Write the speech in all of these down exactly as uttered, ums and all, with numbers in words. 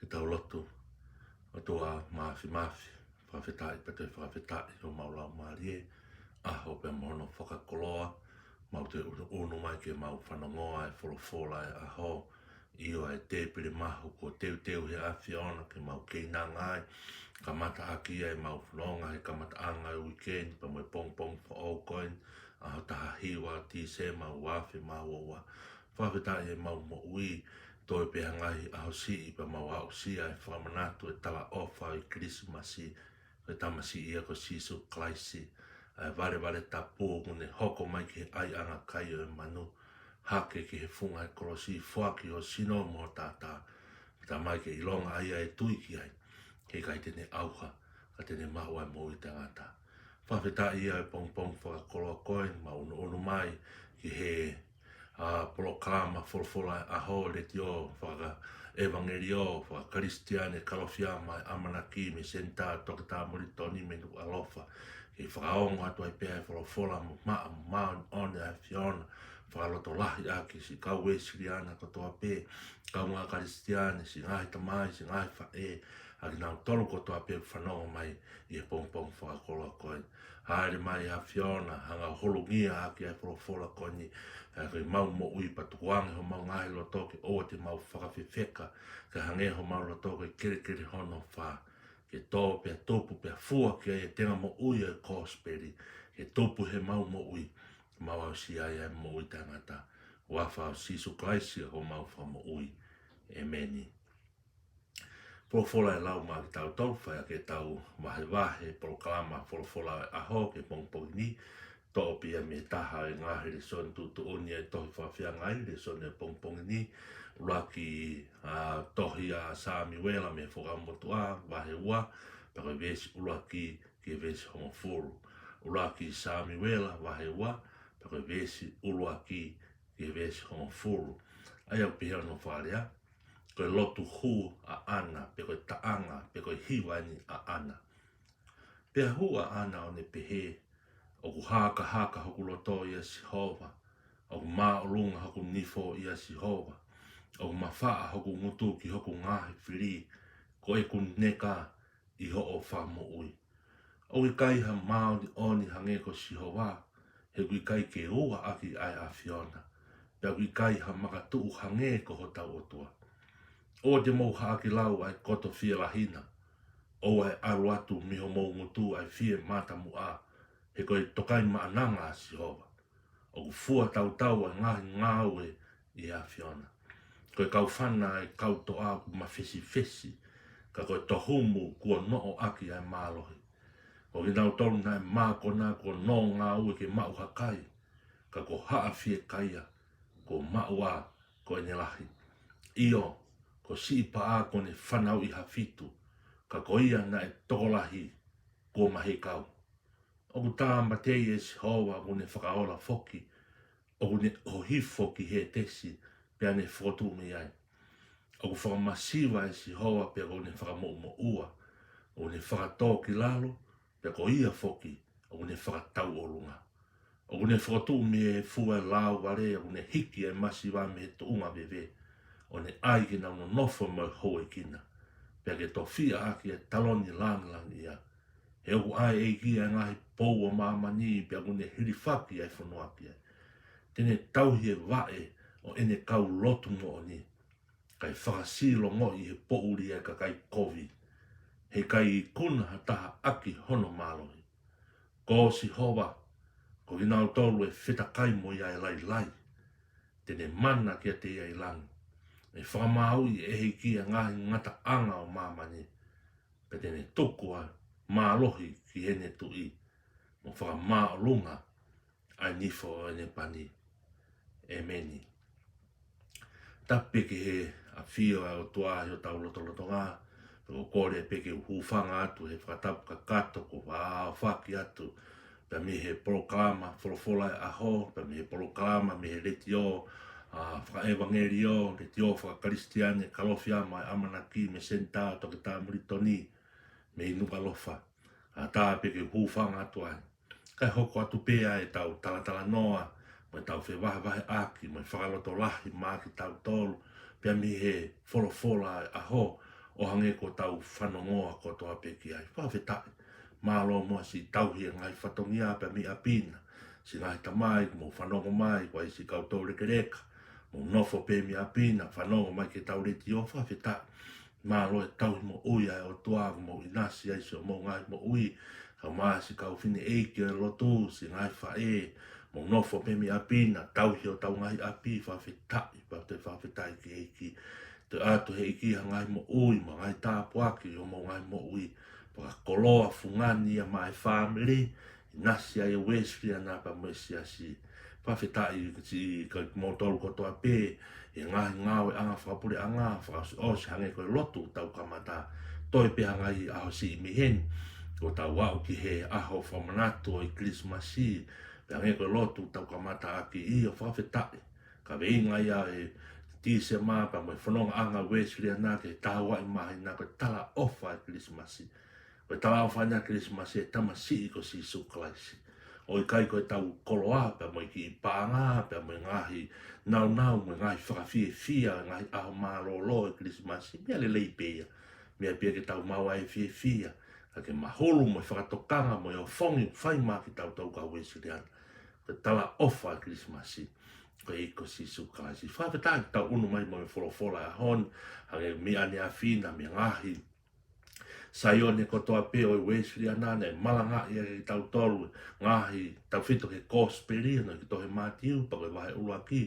Ke tau lotu. ʻOtua Māfimafi, fakafetaʻi pea toe fakafetaʻi ʻo mau lau mālie, ʻaho pea mo hono fakakoloa, mau toe ʻunuʻunu mai ke mau fanongoa e folofola e ʻaho, ʻio e tēpile mahu kuo teuteu he ʻAfiona ke mau keinanga ai, kamata ʻaki ʻemau fononga he kamataʻanga e uike ni pea mo e pongipongi foʻou ko eni, ʻaho taha hiva Tīsema ua afe mā ua ua. Fakafetaʻi ʻemau moʻui, toe pē ha ngaahi ʻaho siʻi pea mau aʻusia e fakamanatu e talaʻofa ʻo e Kilisimasi, ko e tamasiʻi ia ko Sīsū Kalaisi, ʻa e valevale tapu ʻoku ne hoko mai ki he ʻaiʻanga kai ʻo e manu, hake ki he funga e kolosi, foaki ho sino mo ho taʻataʻa, pea tā mai ke ʻilonga ʻa ia ʻe tui ki ai, he ʻikai te ne ʻauha, ka te ne maʻu ʻa e moʻui taʻengata. Fakafetaʻi ʻa e pongipongi fakakoloa ko eni, mau ʻunuʻunu mai ki he ʻa e polokalama folofola e ʻaho, letiō fakaʻevangeliō, fakakalisitiane, Kalofiama ʻa e ʻAmanaki mei he Senitā Toketā Molitoni mei Nukuʻalofa, ke fakaongo atu ai pē ʻa e folofola mo maʻa mo māʻoniʻoni ʻa e ʻAfiona, fakalotolahi ʻaki siʻi kau Uēsiliana kotoa pē, kaungā Kalisitiane, siʻi ngaahi tamai, siʻi ngaahi faʻē, ʻa kinautolu kotoa pē fanongo mai ʻi he pongipongi fakakoloa ko eni. Hāʻele mai ʻAfiona, hanga ʻo hulungia ʻaki ʻa e folofola ko eni, ʻa ia ko ʻemau moʻui pea tukuange homau ngaahi loto ke ʻoua te mau fakafefeka, kae hangē homau loto ko e kelekele hono fā, ke tō pea tupu pea fua ki ai e tenga moʻui ʻo e kosipeli, ke tupu heʻemau moʻui, mau aʻusia ai ʻa e moʻui taʻengata. Huafa ʻo Sīsū Kalaisi ko homau Fakamoʻui. ʻEmeni. Folofola ʻe lau maʻa kitautolu, fai ʻaki ʻetau vahevahe polokalama folofola e ʻaho ki he pongipongi ni, toʻo pē ia mei he taha e ngaahi lēsoni tuʻutuʻuni ʻa e tohi Fakafiangai, lēsoni e pongipongi ni, ʻuluaki, ʻa, tohi ʻa Samiuela mei he Fuakava Motuʻa, vahe ua, pea ko e veesi ʻuluaki ki he veesi hongofulu. ʻUluaki Samiuela, vahe ua, pea ko e veesi ʻuluaki ki he veesi hongofulu. ʻA ia ʻoku pehē hono fakalea: Ko e lotu hū ʻa ʻAna, pe ko e taʻanga, pe ko e hiva eni ʻa ʻAna. Pea hū ʻa ʻAna ʻo ne pehē: ʻOku hakahaka hoku loto ʻia Sihova, ʻoku māʻolunga hoku nifo ʻia Sihova, ʻoku mafaʻa hoku ngutu ki hoku ngaahi fili, ko ʻeku neka ʻi hoʻo fakamoʻui. ʻOku ʻikai ha māʻoniʻoni hangē ko Sihova, he ʻoku ʻikai ke ua ʻaki ʻa e ʻAfiona, pea ʻoku ʻikai ha makatuʻu hangē ko hotau ʻOtua. ʻOua te mou haʻaki lau ʻa e koto fielahi na, ʻoua ʻe ʻalu atu mei homou ngutu ʻa e fie matamuʻa, he ko e tokaimaʻananga ʻa Sihova. ʻOku fua tautau ʻa e ngaahi ngāue ʻi he ʻAfiona. Ko e kaufana ʻa e kau toʻa ʻoku mafesifesi, ka ko e tohumu kuo noʻo ʻaki ʻa e mālohi. Ko kinautolu naʻe mākona kuo nō ngāue ke maʻu ha kai, ka ko haʻa fiekaia kuo maʻu ā ko ʻene lahi. ʻIo, ko siʻi paʻa kuo ne fanauʻi ha fitu, ka ko ia naʻe tokolahi kuo maheikau. ʻOku tāmateʻi ʻe Sihova, ʻoku ne fakaola foki, ʻoku ne ʻohifo ki Hētesi, pea ne fokotuʻu mei ai. ʻOku fakamasiva ʻe Sihova, pea ʻoku ne fakamoʻumoʻua, ʻoku ne fakatō ki lalo, pea ko ia foki ʻoku ne fakatauʻolunga. ʻOku ne fokotuʻu mei he fua e lāuvale, ʻoku ne hiki ʻa e masiva mei he tuʻunga veve, ʻo ne ʻai ke nau nonofo mo e houʻeiki na, pea ke tofiʻa ʻaki ʻa e taloni lāngilangiʻia. He ʻoku ʻa e ʻEiki ʻa e ngaahi pou ʻo māmani, pea ʻoku ne hilifaki ʻa e fonua ki ai. Te ne tauhi e vaʻe ʻo ʻene kau lotu moʻoni, kae fakasilongoʻi he poʻuli ʻa e kakai kovi, he ʻikai ikuna ha taha ʻaki hono mālohi. Ko Sihova, ko kinautolu ʻe fetakai mo ia ʻe lailai, te ne mana kiate ia ʻi langi. ʻE fakamāuʻi ʻe he ʻEiki ʻa e ngaahi ngataʻanga ʻo māmani, pea te ne tuku ʻa e mālohi ki heʻene tuʻi, mo fakamāʻolunga ʻa e nifo ʻo ʻene pani. ʻEmeni. Tapu pē ki he ʻafio ʻa e ʻOtua ʻi hotau lotolotonga, pea ʻoku ou kole pē ke u hūfanga atu he fakatapu kakato kuo fakaʻaofaki atu, pea mei he polokalama folofola e ʻaho, pea mei he polokalama mei he letiō, ʻa, fakaʻevangeliō, letiō fakakalisitiane, Kalofiama ʻa e ʻAmanaki mei he Senitā Toketā Molitoni mei Nukuʻalofa. ʻA, tā pē ke u hūfanga atu ai, kae hoko atu pē ʻa ʻetau talatalanoa, mo ʻetau fevahevaheʻaki, mo e fakalotolahi maʻa kitautolu, pea mei he folofola e ʻaho, ʻo hangē ko ʻetau fanongoa kotoa pē ki ai. Fakafetaʻi. Mālō muʻa siʻi tauhi e ngaahi fatongia pea mei ʻapi na. Siʻi ngaahi tamai, mou fanongo mai, ko ai siʻi kau toulekeleka, mou nofo pē mei ʻapi na, fanongo mai ki heʻetau letiō, fakafetaʻi. Mālō e tauhi moʻui ʻa e ʻOtua, mou ʻinasi ai siʻomou ngaahi moʻui, kae ʻumaʻā siʻi kau fineʻeiki ʻo e lotu, siʻi ngaahi faʻē, mou nofo pē mei ʻapi na, tauhi hotau ngaahi ʻapi, fakafetaʻi, pea toe fakafetaʻi ki he ʻEiki. Toe ʻoatu ʻe he ʻEiki ha ngaahi moʻui, mo e ngaahi tāpuaki ʻi homou ngaahi moʻui. Fakakoloa fungani ia maʻa e fāmili, ʻinasi ai e Uēsiliana pea mo e siasi. Fakafetaʻi siʻi kimoutolu kotoa pē, he ngaahi ngāueʻanga fakapuleʻanga, fakaʻosiʻosi hangē ko e lotu tau kamata. Toe pē ha ngaahi ʻaho siʻi mei heni, kuo tau aʻu ki he ʻaho fakamanatu ʻo e Kilisimasi, pea hangē ko e lotu tau kamata ʻaki, ʻio fakafetaʻi. Kaveinga ia ʻe Tīsema pea mo e fonongaʻanga Uēsiliana ke tahuaʻi māhina ko e talaʻofa e Kilisimasi. Ko e talaʻofa ʻena Kilisimasi e tamasiʻi ko Sīsū Kalaisi. ʻOku ʻikai ko ʻetau koloa pea mo e kiʻi paʻanga pea mo e ngaahi naunau mo e ngaahi fakafiefia, ngaahi ʻaho mālōlō e Kilisimasi. Meʻa lelei pē ia. Meʻa pē ia ke tau maʻu ai e fiefia. Ka ke mahulu mo e fakatokanga mo e ofongi fai mai kiate kitautolu kau Uēsiliana. Ko e talaʻofa e Kilisimasi ko e ʻEiki ko Sīsū Kalaisi. Fakafetaʻi tau ʻunu mai mo e folofola ʻa e ʻaho ni, hangē mei ʻaneafi na, mei he ngaahi Saione kotoa pē ʻo e Uēsiliana naʻe malangaʻi ai kitautolu, ngaahi taufito ki he Kosipeli, naʻe ki he tohi Mātiu, pea ko e vahe ʻuluaki,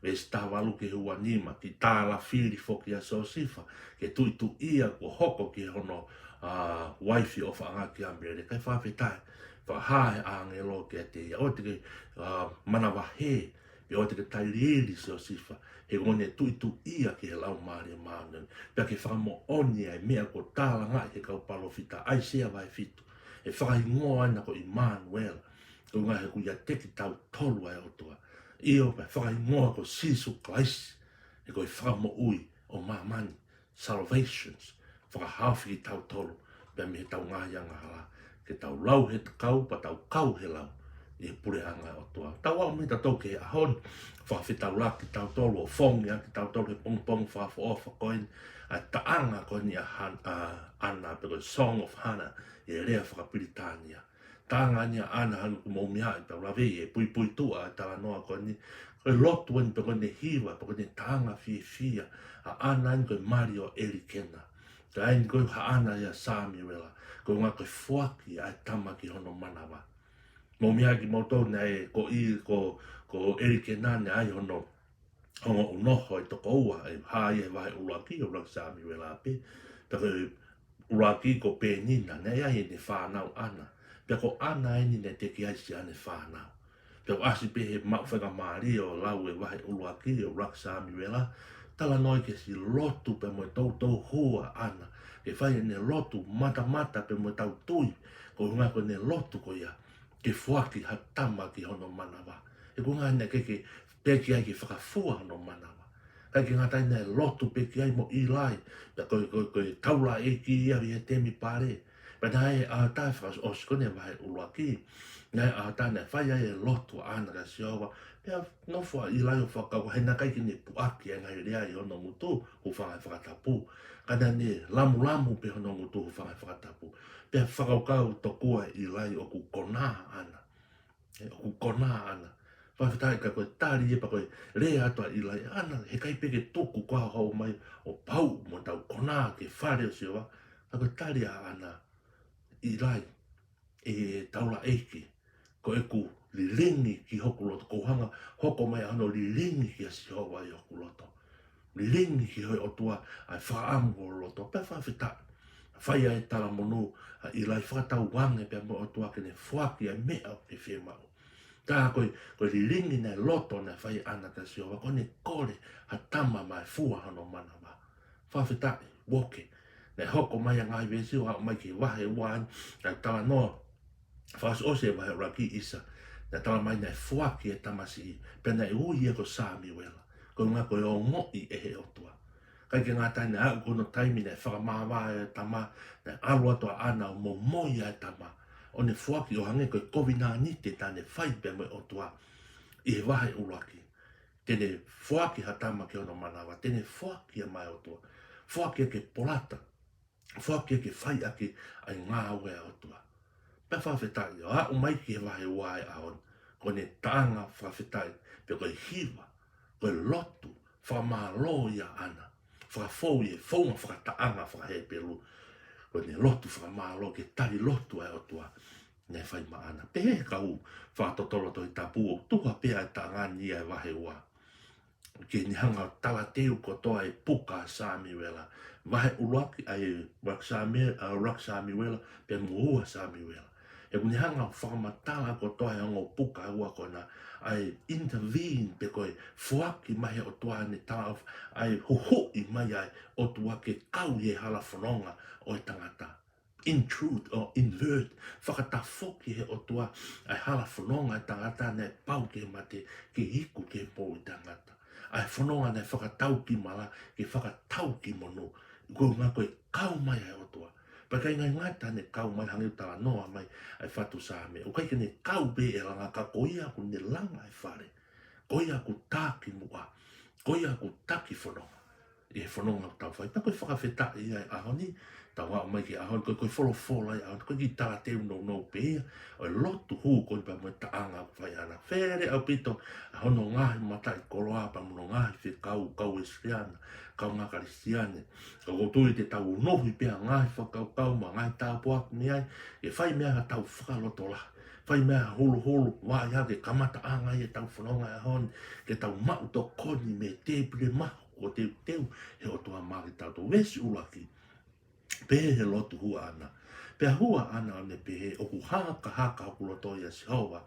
veesi taha valu ki he ua nima, ki he tālafili foki ʻa Siosefa, ke tuʻituʻia kuo hoko ki hono, ā, uaifi ʻofaʻanga kia Mele, kae fakafetaʻi, fakahā ʻe he ʻāngelo kiate ia, ʻoua te ke, ā, manavahē, pea ʻoua te ke tailiili Siosefa, he kuo ne tuʻituʻia ki he Laumālie Māʻoniʻoni, pea ke fakamoʻoni ʻa e meʻa kuo tālangaʻi ʻe he kau palōfita, ʻAisea vahe fitu, ʻe fakahingoa ʻena ko ʻImanuela, ko e ʻuhinga he ʻoku ʻiate kitautolu ʻa e ʻOtua. ʻIo, pea fakahingoa ko Sīsū Kalaisi, he ko e fakamoʻui ʻo māmani, salvations, fakahaofi kitautolu pea mei heʻetau ngaahi angahala, ke tau lau he kau, pea tau kau he lau ʻi he puleʻanga ʻo e ʻOtua. Tau aʻu mai tautolu ki he ʻaho ni, fakafetaulaki kitautolu, ʻofongi ʻaki kitautolu he pongipongi fakaʻofoʻofa ko eni, ʻa e taʻanga ko eni ʻa Han-, ʻa ʻAna, pe ko e Song of Hannah, ʻi he lea fakapilitānia. Taʻanga eni ʻa ʻAna, hangē ko hoʻomou meaʻi, tau lave ʻi he puipuituʻa ʻa e talanoa ko eni. Ko e lotu eni, pe ko ʻene hiva, pe ko ʻene taʻanga fiefia ʻa ʻAna eni ko e mali ʻo ʻElikena. Ka eni ko e haʻana ʻia Samiuela, ko e ʻuhinga ko e foaki ʻa e tama ki hono manava. Mou meaʻi kimoutolu naʻe ko ʻi, ko, ko ʻElikena naʻe ʻi ai hono ongo ʻunoho ʻe toko ua, ʻe hā ia he vahe ʻuluaki, ʻuluaki Samiuela pē. Pea ko e ʻuluaki ko Penina, naʻe ʻi ai ʻene fānau ʻAna. Pea ko ʻAna eni naʻe teʻeki ai siʻane fānau. Pea ʻoku ʻasi pē he maʻu faingamālie ʻo lau e vahe ʻuluaki ʻo ʻuluaki Samiuela, talanoa ki he siʻi lotu pea mo e toutou hū ʻa ʻAna, ke fai ʻene lotu matamata pea mo ʻetau tui, ko e ʻuhinga ko ʻene lotu ko ia ke foaki ha tama ki hono manava. He ko e ʻuhinga naʻe ʻikai ke, teʻeki ai ke fakafua hono manava. ʻIkai ke ngata ai, naʻe lotu pē ki ai mo ʻIlai, pea ko e, ko e, ko e taulaʻeiki ia ʻi he temipale. Pea naʻe ʻi ai e ʻaho ʻe taha, fakaʻosi ko eni e vahe ʻuluaki, naʻe ʻi ai e ʻaho ʻe taha naʻe fai ai e lotu ʻa ʻAna kia Sihova, pea nofo ʻa ʻIlai ʻo fakakaukau he naʻe ʻikai ke ne puʻaki e ngaahi lea ʻi hono ngutu, hūfanga he fakatapu. Ka naʻa ne lamulamu pē hono ngutu, hūfanga he fakatapu. Pea fakakaukau tokua ʻe ʻIlai ʻoku konā ʻa ʻAna. ʻE, ʻoku konā ʻa ʻAna. Fakafetaʻi ka ko e tali ia pea ko e lea atu ʻa ʻIlai, ʻAna, heʻikai pē ke tuku koe ʻo haʻu mai ʻo pauʻu mo tau konā ki he fale ʻo Sihova. Ka ko e tali ʻa ʻAna, ʻIlai, ʻe taulaʻeiki, ko ʻeku lilingi ki hoku loto, ko e ʻuhinga hoko mai ʻa hono lilingi kia Sihova ʻi hoku loto. Lilingi ki he ʻOtua ʻa e fakaʻamu ʻo e loto, pea fakafetaʻi. Fai ai e talamonū ʻa ʻIlai, fakatauange pea mo e ʻOtua ke ne foaki ʻa e meʻa ʻoku ke fiemaʻu. Ka ko e, ko e lilingi naʻe loto naʻe fai ʻe ʻAna kia Sihova, ko ʻene kole ha tama maʻa e fua hono manava. Fakafetaʻi, uoke. Naʻe hoko mai ʻa e ngaahi veesi ʻo aʻu mai ki he vahe ua, naʻe talanoa fakaʻosiʻosi e vahe ʻuluaki ʻisa, naʻe talamai naʻe foaki e tamasiʻi, pea naʻe ui ia ko Samiuela, ko e ʻuhinga ko e ongoʻi ʻe he ʻOtua. ʻIkai ke ngata ai, naʻe aʻu ki hono taimi naʻe fakamāvae e tama, naʻe ʻalu atu ʻa ʻAna ʻo momoi ʻa e tama, ʻo ne foaki ʻo hangē ko e kovinānite naʻa ne fai pea mo e ʻOtua ʻi he vahe ʻuluaki. Te ne foaki ha tama ki hono manava, te ne foaki ia maʻa e ʻOtua. Foaki ia ke polata, foaki ke fai ʻaki ʻa e ngāue ʻa e ʻOtua. Pea fakafetaʻi, ʻo aʻu mai ki he vahe ua ʻo e ʻaho ni, ko ʻene taʻanga fakafetaʻi, pe ko e hiva, ko e lotu fakamālō ia ʻaʻana, fakafou ʻi he founga fakataʻanga faka-Hepelū, ko ʻene lotu fakamālō ki he tali lotu ʻa e ʻOtua naʻe fai maʻana. Pehē ʻe he kau fakatotolo Tohi Tapu, ʻoku tuha pē ʻa e taʻanga ni ʻi he vahe ua, ke ne hanga ʻo talateu kotoa e puka ʻa Samiuela. Vahe ʻuluaki ʻa e ʻuluaki Sami-, ʻa e ʻuluaki Samiuela, pea mo e ua Samiuela. He ʻoku ne hanga ʻo fakamatala kotoa e ongo puka ʻe ua ko ena, ʻa e intervene pe ko e foaki mai he ʻOtua ʻene talaʻofa, ʻa e huhuʻi mai ʻa e ʻOtua ke kau ʻi he hala fononga ʻo e tangata. Intrude or invert, fakatafoki he ʻOtua ʻa e hala fononga ʻa e tangata naʻe pau ke mate, ke iku ke moʻui tangata. ʻA e fononga naʻe fakatau ki mala, ke fakatau ki monū. Ko e ʻuhinga ko e kau mai ʻa e ʻOtua. Pea ʻikai ngata ʻene kau mai, hangē ko e talanoa mai ʻa e fatu Same, ʻoku ʻikai ke ne kau pē ʻi he langa, ka ko ia ʻoku ne langa e fale. Ko ia ʻoku taki muʻa. Ko ia ʻoku taki fononga ʻi he fononga ʻoku tau fai. Pea ko e fakafetaʻi ia ʻo e ʻaho ni, tau aʻu mai ki he ʻaho ni, ko e, ko e folofola ia ʻo e ʻaho ni, ko e kiʻi talateu nounou pē ia ʻo e lotu hū ko eni pea mo e taʻanga ʻoku fai ʻaʻana. Fele ʻaupito ʻa hono ngaahi mataʻikoloa pea mo hono ngaahi fekau, kau Uēsiliana, kaungā Kalisitiane. Ka ʻoku ou tui te tau unuhi pē ʻa e ngaahi fakakaukau mo e ngaahi tāpuaki mei ai, ke fai mei ai haʻatau fakalotolahi, fai mei ai ha holoholo, vaʻi hake kamataʻanga ʻi heʻetau fononga he ʻaho ni, ke tau maʻu tokoni mei he tēpile mahu kuo teuteu ʻe he ʻOtua maʻa kitautolu. Veesi ʻuluaki, pehē he lotu hū ʻaʻana. Pea hū ʻaʻana ʻo ne pehē, ʻOku hakahaka hoku loto ʻia Sihova,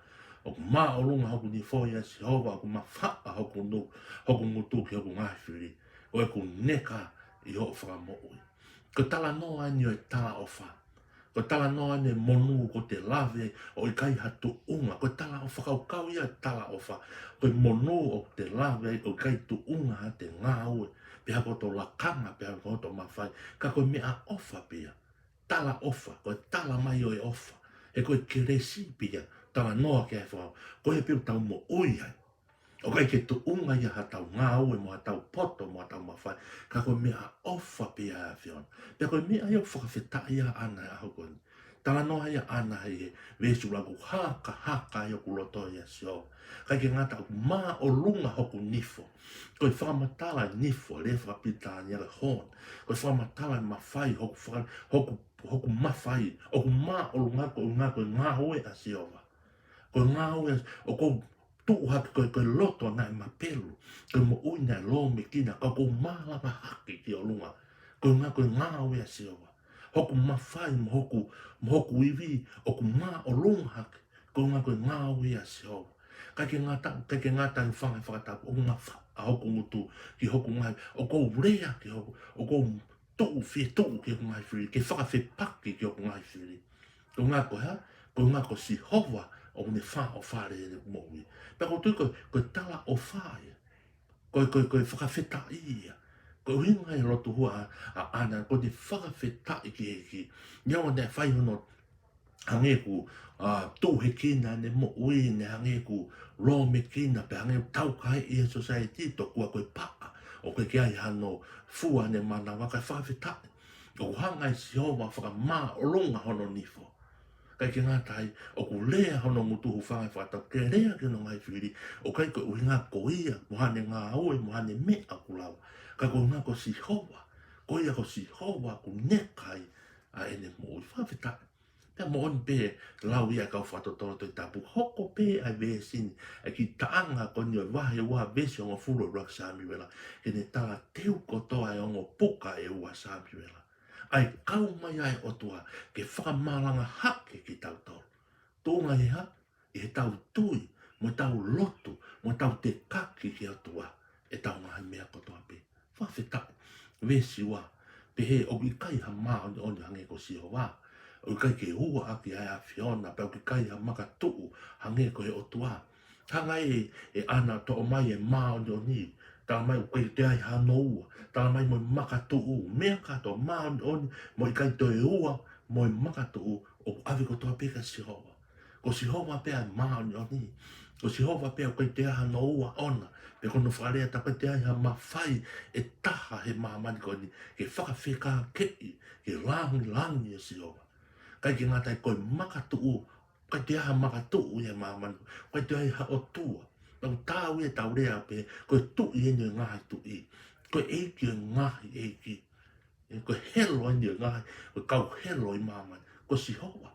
ʻoku māʻolunga hoku nifo ʻia Sihova, ʻoku mafaʻa hoku nu-, hoku ngutu ki hoku ngaahi fili, ʻo ʻeku neka ʻi hoʻo fakamoʻui. Ko e talanoa eni ʻo e talaʻofa. Ko e talanoa eni e monū ʻoku te lave ʻo ʻikai ha tuʻunga. Ko e talaʻofa, fakakaukau ia e talaʻofa. Ko e monū ʻoku te lave ʻo ʻikai tuʻunga haʻate ngāue, pe ha ko hoto lakanga, pe ha ko hoto mafai. Ka ko e meʻaʻofa pē ia. Talaʻofa, ko e tala mai ʻo e ʻofa. He ko e kelesi pē ia, talanoa ki ai e fo-, ko ia pē ʻoku tau moʻui ai. ʻOku ʻikai ke tuʻunga ia haʻatau ngāue mo haʻatau poto mo haʻatau mafai, ka ko e meʻaʻofa pē ia ʻa e ʻAfiona. Pea ko e meʻa ia ʻoku fakafetaʻi ai ʻaʻana he ʻaho ko eni. Talanoa ia ʻaʻana he, he veesi ʻuluaki, ʻoku hakahaka ai hoku loto ʻia Sihova. ʻIkai ke ngata, ʻoku māʻolunga hoku nifo. Ko e fakamatala e nifo, lea fakapilitānia ko e horn. Ko e fakamatala e mafai, hoku faka-, hoku, hoku mafai, ʻoku māʻolunga, ko e ʻuhinga ko e ngāue ʻa Sihova. Ko e ngāue, ʻoku ou tuʻu hake ko e, ko e loto naʻe mapelu, ko e moʻui naʻe lōmekina, ka ʻoku ou mālanga hake ki ʻolunga. Ko e ʻuhinga ko e ngāue ʻa Sihova. Hoku mafai mo hoku, mo hoku ivi, ʻoku māʻolunga hake, ko e ʻuhinga ko e ngāue ʻa Sihova. ʻIkai ke ngata, ʻikai ke ngata, ʻoku fanga fakatapu, ʻoku mafaʻa hoku ngutu ki hoku ngaahi, ʻoku ou lea ki hoku, ʻoku ou tuʻu, fie tuʻu ki hoku ngaahi fili, ke fakafepaki ki hoku ngaahi fili. Ko e ʻuhinga ko e hā? Ko e ʻuhinga ko Sihova ʻoku ne fakaʻofa ʻene moʻui. Pea ʻoku ou tui ko, ko e talaʻofa ia. Ko, ko, ko e fakafetaʻi ia. Ko e ʻuhinga e lotu hū ʻa, ʻaʻana, ko ʻene fakafetaʻi ki he ʻEiki. Neongo naʻe fai hono hangē ʻoku, ā, tuʻuhekina ʻene moʻui, ne hangē ʻoku lōmekina, pe hangē ʻoku taukaeʻi ʻe he society, tokua ko e paʻa, ʻoku ʻikai ke ʻi ai hano fua ʻene manava, ka e fakafetaʻi. ʻOku hanga ʻe Sihova ʻo fakamāʻolunga hono nifo. ʻIkai ke ngata ai, ʻoku lea hono ngutu, hūfanga he fakatapu ke lea ki hono ngaahi fili, ʻoku ʻikai ko e ʻuhinga ko ia, mo haʻane ngāue, mo haʻane meʻa ʻoku lava. Ka ko e ʻuhinga ko Sihova, ko ia ko Sihova ʻoku neka ai ʻa ʻene moʻui. Fakafetaʻi. Pea moʻoni pē lau ia e kau fakatotolo Tohi Tapu, hoko pē ʻa e veesi ni, ʻa e kiʻi taʻanga ko eni ʻo e vahe ua veesi hongofulu ʻo e ʻuluaki Samiuela, ke ne talateu kotoa e ongo puka ʻe ua Samiuela. ʻA e kau mai ʻa e ʻOtua ke fakamalanga hake kitautolu. Tuʻunga ʻi he hā? ʻI heʻetau tui, mo ʻetau lotu, mo ʻetau tekaki ki he ʻOtua, ʻetau ngaahi meʻa kotoa pē. Fakafetaʻi. Veesi ua, pehē ʻoku ʻikai ha māʻoniʻoni hangē ko Sihova. ʻOku ʻikai ke ua ʻaki ʻa e ʻAfiona, pea ʻoku ʻikai ha makatuʻu hangē ko e ʻOtua. Hanga ʻe, ʻe ʻAna ʻo toʻo mai e māʻoniʻoni. Tala mai ʻoku ʻikai toe ʻi ai hano ua. Tala mai mo e makatuʻu. Meʻa kātoa māʻoniʻoni, mo e ʻikai toe ua, mo e makatuʻu, ʻoku ʻave kotoa pē kia Sihova. Ko Sihova pē ʻa e māʻoniʻoni. Ko Sihova pē ʻoku ʻikai toe ʻi ai hano ua ʻona, pe ko hono fakalea, ʻoku ʻikai toe ʻi ai ha mafai ʻe taha he māmani ko eni ke fakafekākeʻi, ke langilangiʻi ʻa Sihova. ʻIkai ke ngata ai, ko e makatuʻu, ʻikai toe ʻi ai ha makatuʻu ʻi he māmani, ʻikai toe ʻi ai ha ʻotua. Naʻa tau ʻi ai ʻetau lea pē, ko e tuʻi eni ʻo e ngaahi tuʻi, ko e ʻeiki ʻo e ngaahi ʻeiki. ʻE, ko e helo eni ʻo e ngaahi, ko e kau helo ʻi māmani, ko Sihova.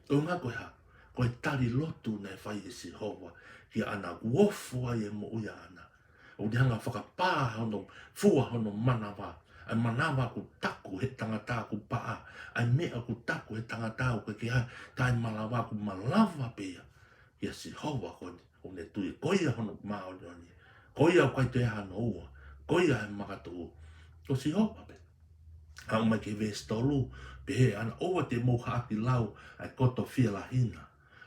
Ko e ʻuhinga ko e hā? Ko e tali lotu naʻe fai ʻe Sihova kia ʻAna, kuo ofo ai e moʻui ʻa ʻAna. ʻOku ne hanga ʻo fakapā hono, fua hono manava. ʻA e manava ʻoku taku he tangata ʻoku paʻa. ʻA e meʻa ʻoku taku he tangata ʻoku ʻikai ke ʻi ai ha taʻemalava, ʻoku malava pē ia kia Sihova ko eni. ʻOku ne tui ko ia hono māʻoniʻoni. Ko ia ʻoku ʻikai toe ʻi ai hano ua. Ko ia ʻa e makatuʻu. Ko Sihova pē. Aʻu mai ki he veesi tolu, pehē ʻe ʻAna, ʻoua te mou haʻaki lau ʻa e koto fielahi na,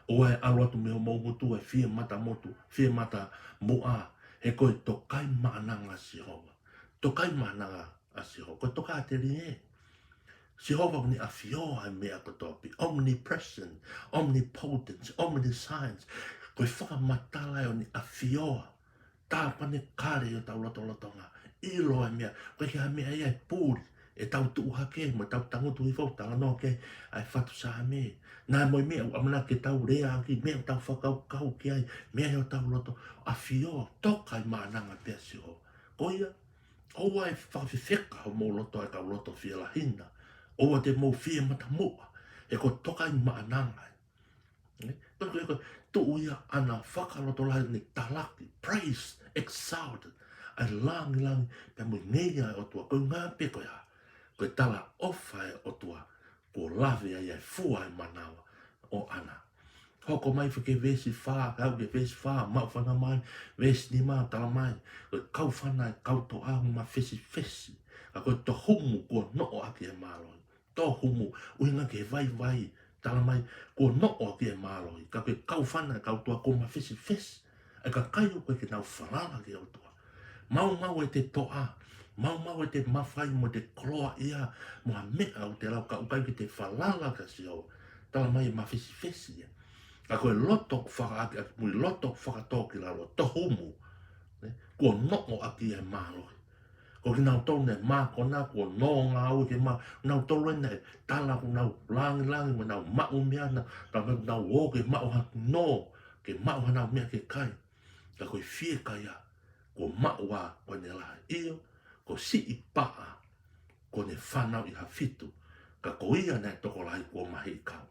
ʻoua ʻe ʻalu atu mei homou ngutu ʻa e fie matamuʻa, fie matamuʻa, he ko e tokaimaʻananga ʻa Sihova. Tokaimaʻananga ʻa Sihova. Ko e tokāteline. Sihova ʻoku ne ʻafioʻi ʻa e meʻa kotoa pē. Omnipresent, omnipotent, omniscience. Ko e fakamatala ʻo ʻene ʻafioʻi. Tāpanekale ʻi hotau lotolotonga. ʻIlo ʻa e meʻa. ʻOku ʻikai ha meʻa ia ʻe puli, ʻe tau tuʻu hake mo tau tangutu hifo ʻo talanoa ki ai ʻa e fatu Saame. Naʻe ʻi ai mo e meʻa ʻoku ʻamanaki ke tau leaʻaki, meʻa ʻoku tau fakakaukau ki ai, meʻa ʻi hotau loto. ʻAfio, tokaimaʻananga pē ʻa Sihova. Ko ia, ʻoua ʻe fakafefeka homou loto ʻa e kau loto fielahi na. ʻOua te mou fie matamuʻa, he ko e tokaimaʻananga ē. Ē? Ko e, ko e, ko e tuʻu ia ʻAna, fakalotolahi, ne talaki, praise, exalt, ʻa e langilangi pea mo e ngeia ʻa e ʻOtua. Ko e ʻuhinga pē ko e hā? Ko e talaʻofa ʻa e ʻOtua kuo lave ai ʻa e fua ʻa e manava ʻo ʻAna. Hoko mai foki ki he veesi fā, aʻu ki he veesi fā, maʻu faingamālie, veesi nima, talamai, ko e kaufana ʻa e kau toʻa ʻoku mafesifesi, ka ko e tohumu kuo noʻo ʻaki ʻa e mālohi. Tohumu, ʻuhinga ki he vaivai, talamai, kuo noʻo ʻaki ʻa e mālohi, ka ko e kaufana ʻa e kau toʻa kuo mafesifesi, ʻa e kakai ʻoku ʻikai ke nau falala ki he ʻOtua. Maumau ʻete toʻa, maumau ʻete mafai mo ʻete koloaʻia, mo ha meʻa ʻoku te lau, ka ʻoku ʻikai ke te falala kia Sihova. Talamai ʻe mafesifesi ia. Ka ko e loto ʻoku fakaʻakiʻakimui, loto ʻoku fakatōkilalo, tohumu, ne? Kuo noʻo ʻaki ʻa e mālohi. Ko kinautolu naʻe mākona, kuo nō ngāue ki he mā-, nautolu ē naʻe tala ʻoku nau langilangi mo nau maʻu meʻa na, ka ʻoku nau ō ke maʻu ha nō, ke maʻu hanau meʻa ke kai. Ka ko e fiekaia, kuo maʻu ā ko ʻene lahi. ʻIo, ko siʻi paʻa, ko ʻene fanauʻi ha fitu, ka ko ia naʻe tokolahi kuo mahiʻi kau.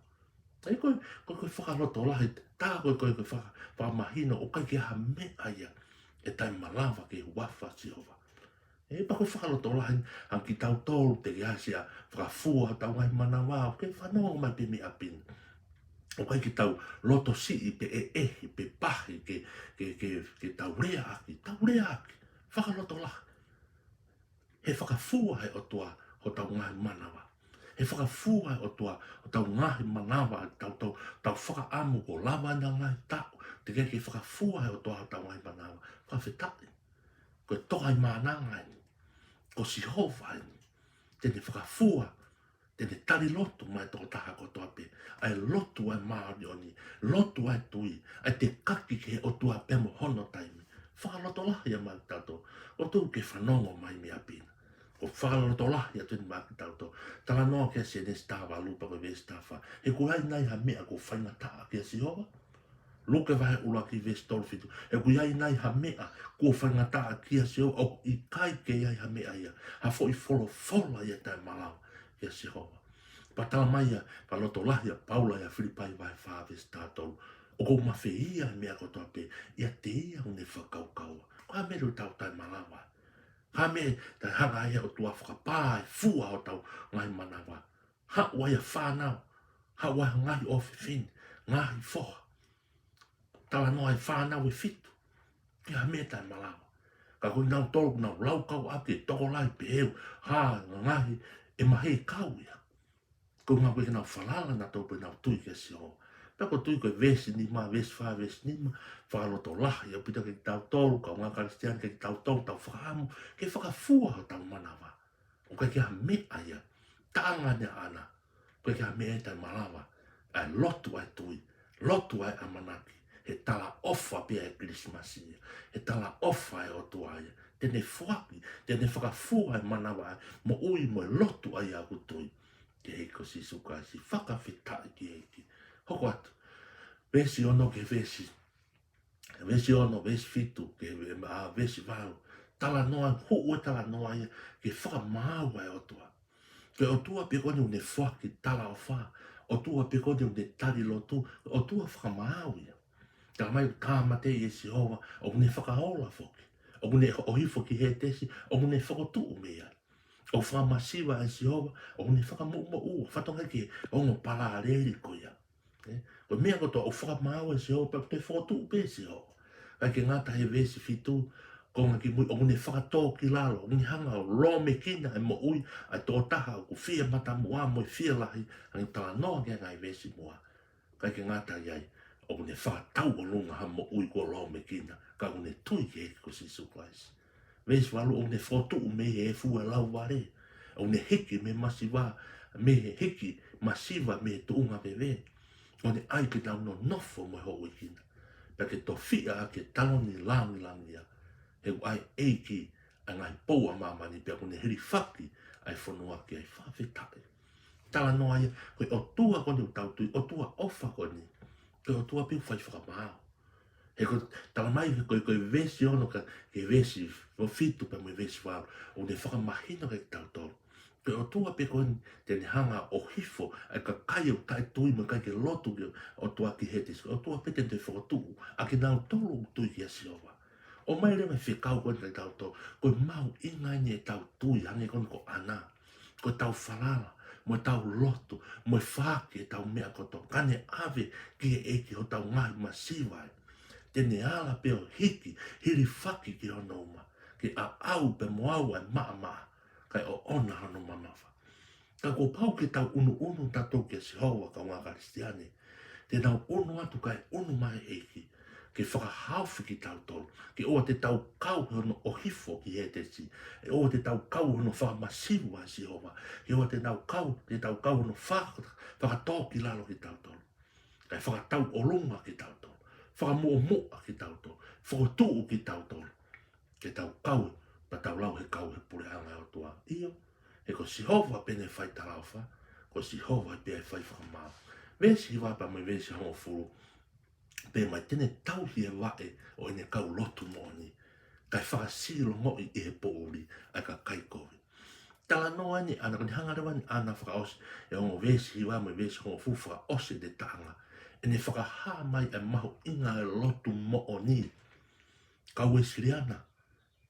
ʻA ia ko e, ko e, ko e fakalotolahi, tā ko e, ko e, ko e faka-, fakamahino ʻoku ʻikai ke ʻi ai ha meʻa ia ʻe taʻemalava ki he huafa ʻo Sihova. Ē, pea ko e fakalotolahi, ʻa kitautolu te ke ʻasi ʻo fakafua hotau ngaahi manava, ʻoku ke fanongo mai pē mei ʻapi ni. ʻOku ʻikai ke tau loto siʻi pe ʻeʻehi pe pahi ke, ke, ke, ke tau leaʻaki, tau leaʻaki. Fakalotolahi. He fakafua ʻe he ʻOtua hotau ngaahi manava. He fakafua ʻe he ʻOtua hotau ngaahi manava, tau, tau, tau fakaʻamu kuo lava ʻena ngaahi taʻu, teʻeki ke fakafua ʻe he ʻOtua hotau ngaahi manava. Fakafetaʻi. Ko e tokaimaʻananga eni. Ko Sihova eni. Te ne fakafua, te ne tali lotu maʻa e tokotaha kotoa pē. ʻA e lotu ʻa e māʻoniʻoni, lotu ʻa e tui, ʻa e tekaki ki he ʻOtua pea mo hono taimi. Fakalotolahi ia maʻa kitautolu. ʻOku ou tui ʻoku ke fanongo mai mei ʻapi na. ʻOku fakalotolahi atu eni maʻa kitautolu. Talanoa ki ai ʻa Sēnesi taha valu pea ko e veesi taha fā. He ʻoku ʻi ai nai ha meʻa kuo faingataʻa kia Sihova? Luke vahe ʻuluaki veesi tolu fitu. He ʻoku ʻi ai nai ha meʻa kuo faingataʻa kia Sihova? ʻOku ʻikai ke ʻi ai ha meʻa ia. Ha foʻi folofola ia taʻemalava kia Sihova. Pea talamai ia, pea lotolahi ʻa Paula ʻia Filipai vahe fā veesi taha tolu. ʻOku ou mafeia ʻa e meʻa kotoa pē ʻiate ia ʻoku ne fakakaukau au. Ko e hā e meʻa ʻoku tau taʻemalava? Ko e hā e meʻa ʻe hanga ai ʻe he ʻOtua ʻo fakapā e fua hotau ngaahi manava? Haʻu ai ʻa e fānau, haʻu ai ha ngaahi ʻofefine, ngaahi foha. Talanoa e fānau ʻe fitu. Ko e hā e meʻa ʻe taʻemalava? Ka ko kinautolu ʻoku nau laukau ʻaki e tokolahi pehē ʻoku hā e ngaahi ʻe mahiʻi kau ia. Ko e ʻuhinga ʻoku ʻikai ke nau falala nautolu pea nau tui kia Sihova. Pea ʻoku ou tui ko e veesi nima, veesi fā, veesi nima, fakalotolahi ʻaupito kiate kitautolu, kaungā Kalisitiane, kiate kitautolu, tau fakaʻamu ke fakafua hotau manava. ʻOku ʻikai ke ʻi ai ha meʻa ia. Taʻanga eni ʻa ʻAna. ʻOku ʻikai ke ʻi ai ha meʻa ʻe taʻemalava ʻa e lotu ʻa e tui lotu ʻa e ʻamanaki, he talaʻofa pē ʻa e Kilisimasi ia, he talaʻofa ʻa e ʻOtua ia. Te ne foaki, te ne fakafua ʻa e manava ʻa e moʻui mo e lotu ʻa ia ʻoku tui ki he ʻEiki ko Sīsū Kalaisi. Fakafetaʻi ki he ʻEiki. Hoko atu. Veesi ono ki he veesi, veesi ono, veesi fitu, ki he ve-, ʻa, veesi valu. Talanoa, hū ʻa e talanoa ia ki he fakamaau ʻa e ʻOtua. Ko e ʻOtua pē ko eni ʻoku ne foaki talaʻofa, ʻOtua pē ko eni ʻoku ne tali lotu, ʻOtua fakamaau ia. Talamai ʻoku tāmateʻi ʻe Sihova, ʻoku ne fakaola foki. ʻOku ne ʻohifo ki Hētesi, ʻoku ne fokotuʻu mei ai. ʻOku fakamasiva ʻe Sihova, ʻoku ne fakamoʻumoʻua, fatongia ki he ongo palāleli ko ia. Ē, ko e meʻa kotoa ʻoku fakamaau ʻe Sihova, pea ʻoku toe fokotuʻu pē ʻe Sihova. ʻIkai ke ngata he veesi fitu, konga ki mui, ʻoku ne fakatōkilalo, ʻoku ne hanga ʻo lōmekina e moʻui ʻa e tokotaha ʻoku fie matamuʻa mo e fielahi, hangē ko e talanoa ki ai e ngaahi veesi muʻa. ʻIkai ke ngata ai, ʻoku ne fakatauʻolunga ha moʻui kuo lōmekina, ka ʻoku ne tui ki he ʻEiki ko Sīsū Kalaisi. Veesi valu, ʻoku ne fokotuʻu mei he efu ʻo e lauvale, ʻoku ne hiki mei he masiva, mei he hiki masiva mei he tuʻunga veve. ʻOku ne ʻai ke nau nonofo mo e houʻeiki na, pea ke tofiʻa ʻaki e taloni langilangi ia, he ʻoku ʻa e ʻEiki ʻa e ngaahi pou ʻa māmani, pea ʻoku ne hilifaki ʻa e fonua ki ai. Fakafetaʻi. Talanoa ia, ko e ʻOtua ko eni ʻoku tau tui, ʻOtua ʻofa ko eni, ko e ʻOtua pē ʻoku fai fakamaau. He ko e talamai, ko e, ko e veesi ono ka, ki he veesi fitu pea mo e veesi valu, ʻoku ne fakamahino kiate kitautolu, ko e ʻOtua pē ko eni te ne hanga ʻo ʻohifo ʻa e kakai ʻoku taʻetui mo ʻikai ke lotu ki he ʻOtua ki Hētesi. Ko e ʻOtua pē te ne toe fokotuʻu ʻa kinautolu ʻoku tui kia Sihova. ʻOmai leva e fekau ko eni kiate kitautolu, ko e mahuʻinga eni ʻetau tui, hangē ko eni ko ʻAna. Ko ʻetau falala, mo ʻetau lotu, mo e faaki ʻetau meʻa kotoa, ka ne ʻave ki he ʻEiki hotau ngaahi masiva ē. Te ne ala pē ʻo hiki, hilifaki ki hono uma, ke ʻaʻau pē mo au ʻa e maʻamaʻa, kae ʻoʻona hono mamafa. Ka kuo pau ke tau ʻunuʻunu tautolu kia Sihova, kaungā Kalisitiane. Te nau ʻunu atu kae ʻunu mai e ʻEiki ke fakahaofi kitautolu, ke ʻoua te tau kau he hono ʻohifo ki Hētesi, ke ʻoua te tau kau he hono fakamasiva ʻa Sihova, ke ʻoua te tau kau, te tau kau he hono faka-, fakatōkilalo kitautolu, kae fakatauʻolunga kitautolu, fakamuʻomuʻa kitautolu, fokotuʻu kitautolu, ke tau kau, pea tau lau he kau he puleʻanga ʻo e ʻOtua. ʻIo, he ko Sihova pē ʻoku ne fai talaʻofa, ko Sihova pē ʻoku fai fakamaau. Veesi hiva pea mo e veesi hongofulu, pehē mai te ne tauhi e vaʻe ʻo ʻene kau lotu moʻoni, kae fakasilongoʻi ʻi he poʻuli ʻa e kakai kovi. Talanoa eni ʻAna, ko eni hanga leva eni ʻAna fakaʻosi e ongo veesi hiva mo e veesi hongofulu fakaʻosi ʻene taʻanga, ʻene fakahā mai e mahuʻinga e lotu moʻoni. Kau Uēsiliana,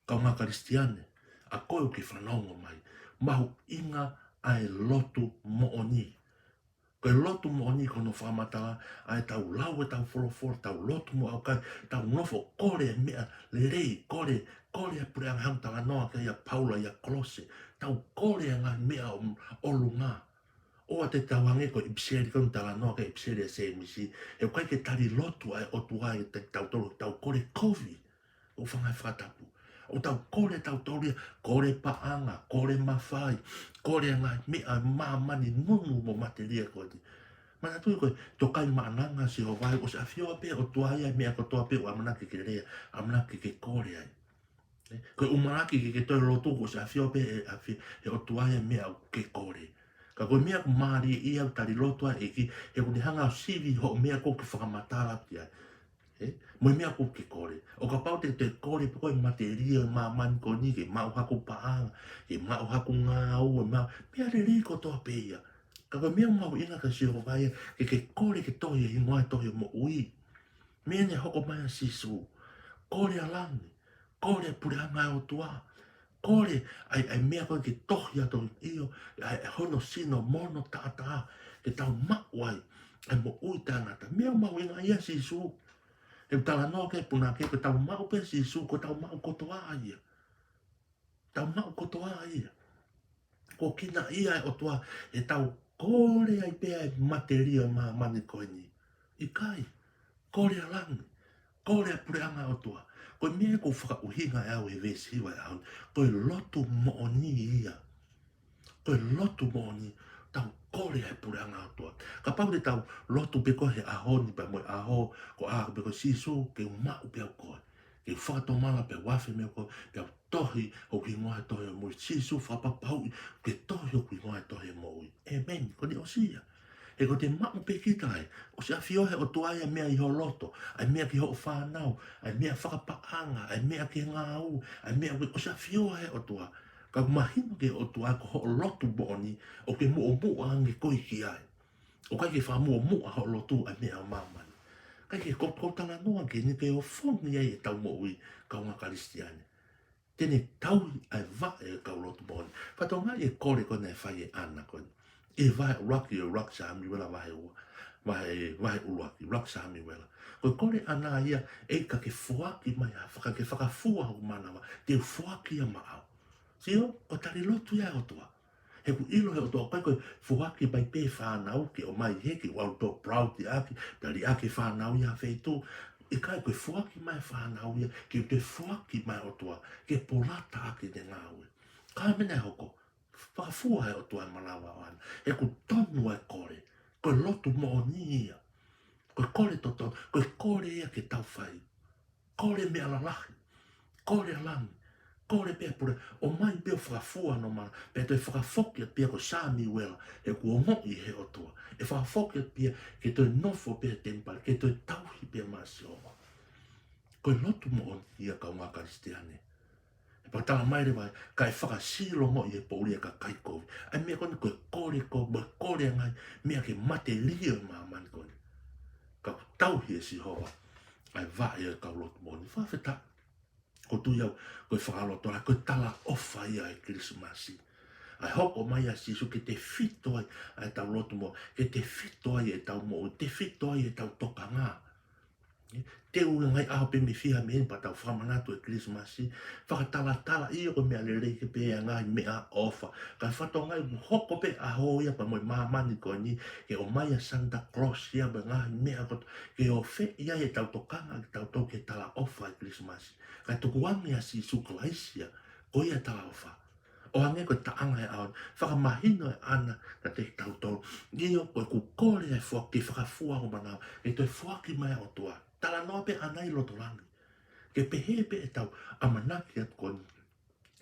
kaungā Kalisitiane, ʻa koe ʻoku ke fanongo mai, mahuʻinga ʻa e lotu moʻoni. Ko e lotu moʻoni ko hono fakamatala ʻa ʻetau lau ʻetau folofola, tau lotu mo ʻaukai, tau nofo kole e meʻa lelei, kole, kole e puleʻanga, hangē ko e talanoa ki ai ʻa Paula ʻia Kolose, tau kole e ngaahi meʻa ʻo, ʻolunga. ʻOua te tau hangē ko e ʻipiseli ko eni, talanoa ki he ʻipiseli ʻa Sēmisi, he ʻoku ʻikai ke tali lotu ʻa e ʻOtua ia kiate kitautolu, tau kole kovi. ʻOku fanga he fakatapu. ʻOku tau kole tautolu ia, kole paʻanga, kole mafai, kole ngaahi meʻa ʻa māmani, nunu mo matelie ko eni. Manatuʻi ko e Tokaimaʻananga ʻa Sihova, ʻosi ʻafioʻi pē ʻe he ʻOtua ia e meʻa kotoa pē ʻoku ʻamanaki ke lea, ʻamanaki ke kole ai. Ē, ko e ʻumalaki ke ke toe lotu, kuo ʻosi ʻafioʻi pē ʻe, ʻafio-, ʻe he ʻOtua ia e meʻa ʻoku ke kole. Ka ko e meʻa ʻoku mālie ia ʻoku tali lotu ai e ʻEiki, he ʻoku ne hanga ʻo sivi hoʻo meʻa ko ē ʻoku ke fakamatala ki ai. Ē? Mo e meʻa ʻoku ke kole. ʻO kapau te ke kole pē ko e matelie ʻo e māmani ko eni, ke maʻu haku paʻanga, ke maʻu haku ngāue, maʻu meʻa lelei kotoa pē ia. Ka ko e meʻa mahuʻinga kia Sihova ia, ke ke kole ke tohi e hingoa he tohi ʻo e moʻui. Meʻa ne hoko mai ai ʻa Sīsū. Kole ʻa langi, kole e puleʻanga ʻo e ʻOtua. Kole ʻa e, ʻa e meʻa ko ē ke tohi atu, ʻio, ʻa e, ʻa e hono sino mo hono taʻataʻa, ke tau maʻu ai ʻa e moʻui taʻengata. Meʻa mahuʻinga ia ʻa Sīsū. He ʻoku talanoa ki ai e punake, ko ʻetau maʻu pē ʻa Sīsū, ko ʻetau maʻu kotoa ia. Tau maʻu kotoa ia. Ko e kinaʻi ia ʻa e ʻOtua, ʻetau kole ai pē ʻa e matelie ʻo e māmani ko eni. ʻIkai, kole ʻa langi, kole e puleʻanga ʻo e ʻOtua. Ko e meʻa ʻoku fakaʻuhinga ʻe au he veesi hiva ʻe au, ko e lotu moʻoni ia. Ko e lotu moʻoni, tau kole ʻa e puleʻanga ʻo e ʻOtua. Kapau te tau lotu pē ko e he ʻaho ni pea mo e ʻaho, ko e ʻaho pē ko Sīsū, ke u maʻu pē ʻe au koe. Ke u fakatomala pea u afe mei he ʻoku, pea u tohi hoku hingoa he tohi ʻo e moʻui. Sīsū fakapapauʻi, ke tohi hoku hingoa he tohi ʻo e moʻui. ʻĒmeni. Ko eni ʻosi ia. He ko te maʻu pē kita ai, ʻosi ʻafioʻi ʻe he ʻOtua ia e meʻa ʻi ho loto, ʻa e meʻa ki hoʻo fānau, ʻa e meʻa fakapaʻanga, ʻa e meʻa ki he ngāue, ʻa e meʻa ʻoku ʻosi ʻafioʻi ʻe he ʻOtua. Ka ʻoku mahino ki he ʻOtua ko hoʻo lotu moʻoni, ʻoku ke muʻomuʻa ange koe ki ai. ʻOku ʻikai ke fakamuʻomuʻa hoʻo lotu ʻa e meʻa ʻo māmani. Ka ʻoku ou, ou talanoa ki ai ni ke ofongi ai ʻetau moʻui, kāinga Kalisitiane. Te ne tauhi ʻa e vaʻe ʻo e kau lotu moʻoni. Fakatokangaʻi e kole ko eni naʻe fai ʻe ʻAna ko eni. ʻI he vahe ʻuluaki ʻo ʻUluaki Samiuela vahe ua, vahe, vahe ʻuluaki, ʻUluaki Samiuela. Ko e kole ʻa ʻAna ia, ʻEiki ka ke foaki mai ha, faka-, ke fakafua hoku mānava, te u foaki ia maʻau. Sio, ko e tali lotu ia ʻa e ʻOtua. He ʻoku ʻilo ʻe he ʻOtua ʻoku ʻikai ko e foaki mai pē fānau ke ʻomai hē ke ʻalu ʻo proud ʻaki, tali ʻaki e fānau ia ha feituʻu. ʻIkai, ko e foaki mai fānau ia, ke toe foaki mai ʻOtua, ke polata ʻaki ʻene ngāue. Ka ko e meʻa naʻe hoko, fakafua ʻe he ʻOtua e mānava ʻo ʻAna. He ʻoku tonu ʻa e kole, ko e lotu moʻoni ia. Ko e kole totonu, ko e kole ia ke tau fai. Kole meʻa lalahi, kole ʻa langi, kole pē ʻa e pule, ʻomai pē ʻo fakafua hono mānava, pea toe fakafoki atu pē ia ko Samiuela, he ʻoku ongoʻi ʻe he ʻOtua. ʻE fakafoki atu pē ia, ke toe nofo pē he temipale, ke toe tauhi pē maʻa Sihova. Ko e lotu moʻoni ia kāinga Kalisitiane. He pea tala mai leva, kae fakasilongoʻi ʻe he poʻuli ʻa e kakai kovi. ʻA e meʻa ko eni ko e kole ko, mo e kole ʻa e ngaahi meʻa ki he matelie ʻo e māmani ko eni. Ka ʻoku tauhi ʻe Sihova ʻa e vaʻe ʻo e kau lotu moʻoni. Fakafetaʻi. ʻOku ou tui au, ko e fakalotolahi, ko e talaʻofa ia ʻo e Kilisimasi. ʻA e hoko mai ʻa Sīsū ke tefito ai ʻa ʻetau lotu moʻoni, ke tefito ai ʻetau moʻui, tefito ai ʻetau tokanga. Te u ngaahi ʻaho pē mei fē mei heni pea tau fakamanatu e Kilisimasi, fakatalatala ia ko e meʻa lelei ke pehē ʻa e ngaahi meʻaʻofa. Ka fakatokangaʻi ʻoku hoko pē ʻaho ia pea mo e māmani ko eni, ke ʻomai ʻa Santa Claus ia mo e ngaahi meʻa kotoa, ke ʻofeʻi ai ʻetau tokanga kitautolu ki he talaʻofa e Kilisimasi. Kae tukuange ʻa Sīsū Kalaisi ia, ko ia talaʻofa. ʻO hangē ko e taʻanga ʻo e ʻaho ni, fakamahino ʻe ʻAna kiate kitautolu. ʻIo, ko ʻeku kole ʻa e foaki, fakafua hoku mānava, ke toe foaki mai ʻOtua. Talanoa pē ʻAna ʻi loto langi. Ke pehē pē ʻetau ʻamanaki atu ko eni,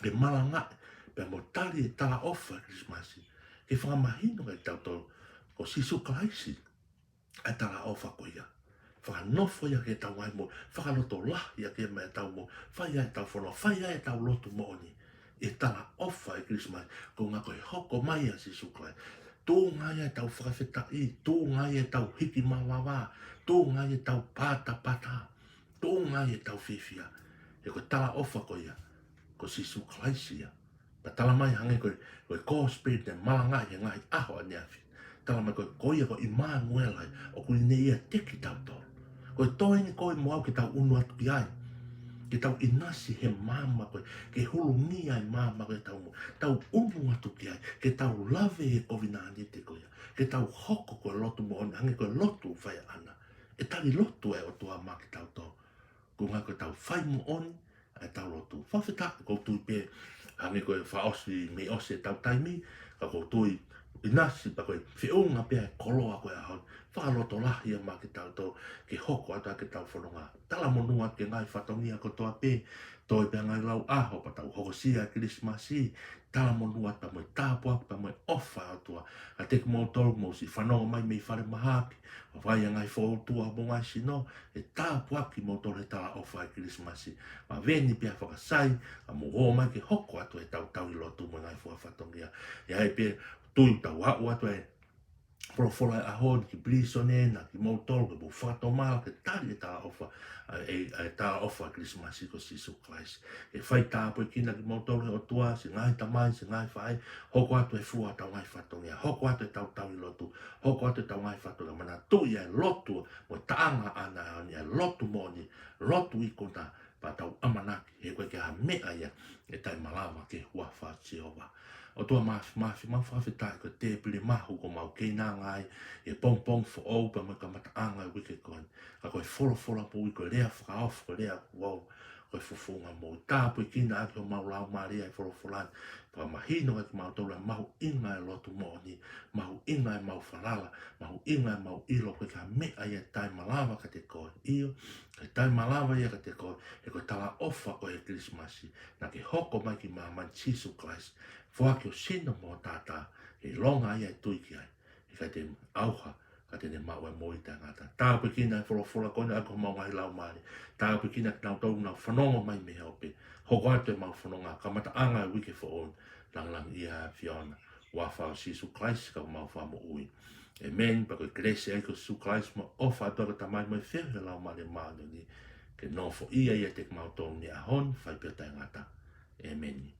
ke malangaʻi pea mo tali e talaʻofa Kilisimasi. Ke fakamahino kiate kitautolu, ko Sīsū Kalaisi ʻa e talaʻofa ko ia. Fakanofo ia ki heʻetau ngaahi moʻui, fakalotolahi ia ki he meʻa ʻetau moʻui, fai ai ʻetau fononga, fai ai ʻetau lotu moʻoni. E talaʻofa e Kilisimasi, ko e ʻuhinga ko e hoko mai ʻa Sīsū Kalaisi. Tuʻunga ai ʻetau fakafetaʻi, tuʻunga ai ʻetau hiki mavava, tuʻunga ai ʻetau patapata, tuʻunga ai ʻetau fiefia. He ko e talaʻofa ko ia, ko Sīsū Kalaisi ia. Pea tala mai hangē ko e, ko e kosipeli naʻe malangaʻi he ngaahi ʻaho ʻaneafi. Tala mai ko e, ko ia ko ʻImanuela ia, ʻoku ʻi ai ʻiate kitautolu. Ko e toe eni koe mo au ke tau ʻunu atu ki ai. Ke tau ʻinasi he maama ko ē, ke hulungia e maama ko ē ʻetau moʻui. Tau ʻunu atu ki ai, ke tau lave he kovinānite ko ia. Ke tau hoko ko e lotu moʻoni, hangē ko e lotu fai ʻa ʻAna. ʻE tali lotu e ʻOtua maʻa kitautolu. Ko e ʻuhinga ko ʻetau fai moʻoni ʻa ʻetau lotu. Fakafetaʻi, ʻoku ou tui pē, hangē ko e fakaʻosi, mei ʻosi ʻetau taimi, ka ʻoku ou tui ʻinasi pea ko e feʻunga pē ʻa e koloa ko ē ʻaho ni. Fakalotolahi ia maʻa kitautolu, ke hoko atu ʻa ʻetau fononga. Talamonū atu ki he ngaahi fatongia kotoa pē, toe pē ʻa e ngaahi lau ʻaho, pea tau hokosia e Kilisimasi, talamonū atu pea mo e tāpuaki pea mo e ʻofa ʻa e ʻOtua. Kiate kimoutolu ʻoku mou siʻi fanongo mai mei falemahaki, ʻo fai ʻa e ngaahi fōtunga mo e ngaahi sino, ʻe tāpuaki kimoutolu he talaʻofa e Kilisimasi. Maveni pē ʻa e fakasai, ka mou ō mai ke hoko atu ʻetau tauhi lotu mo e ngaahi fua fatongia. ʻE ʻi ai pē tui tau aʻu atu e folofola e ʻaho ni ki pilīsone na, kimoutolu ke mou fakatomala, ke tali e talaʻofa, ʻa e, ʻa e talaʻofa Kilisimasi ko Sīsū Kalaisi. Ke fai tāpuekina kimoutolu ʻe he ʻOtua, siʻi ngaahi tamai, siʻi ngaahi faʻē, hoko atu e fua ʻetau ngaahi fatongia, hoko atu ʻetau tauhi lotu, hoko atu ʻetau ngaahi fatongia, manatuʻi ʻa e lotu, mo e taʻanga ʻa ʻAna ni, ʻa e lotu moʻoni, lotu ikuna, pea tau ʻamanaki, he ʻoku ʻikai ke ʻi ai ha meʻa ia ʻe taʻemalava ki he huafa ʻo Sihova. ʻOtua Māfimafi, mau fakafetaʻi ko e tēpile mahu kuo mau keinanga ai, ʻi he pongipongi foʻou pea mo e kamataʻanga e uike ko eni. Ka ko e folofola moʻui, ko e lea fakaofo, ko e lea kuo, ko e fofonga moʻui. Tāpuekina ʻaki homau laumālie ʻa e folofola ni. Fakamahino kiate kimautolu ʻa e mahuʻinga e lotu moʻoni, mahu mahuʻinga ʻemau falala, mahuʻinga ʻemau ʻilo ko e hā e meʻa ia ʻe taʻemalava kiate koe. ʻIo, ʻe taʻemalava ia kiate koe, he ko e talaʻofa ko e Kilisimasi, naʻa ke hoko mai ki māmani, Sīsū Kalaisi, foaki ho sino mo ho taʻataʻa, ke ʻilonga ia ʻe tui ki ai, he ʻikai te ne ʻauha, ka te ne maʻu ʻa e moʻui taʻengata. Tāpuekina e folofola ko eni ʻaki homau ngaahi laumālie. Tāpuekina kinautolu ʻoku nau fanongo mai mei he ope. Hoko atu ʻemau fononga, kamataʻanga e uike foʻou ni, langilangiʻia ʻa e ʻAfiona. Huafa ʻo Sīsū Kalaisi ko homau Fakamoʻui. ʻĒmeni. Pea ko e kelesi ʻa e ʻEiki ko Sīsū Kalaisi mo e ʻofa atu ʻa e Tamai mo e feohi ʻa e Laumālie Māʻoniʻoni, ke nofoʻia ʻiate kimautolu mei he ʻaho ni ʻo fai pē ʻo taʻengata. ʻĒmeni.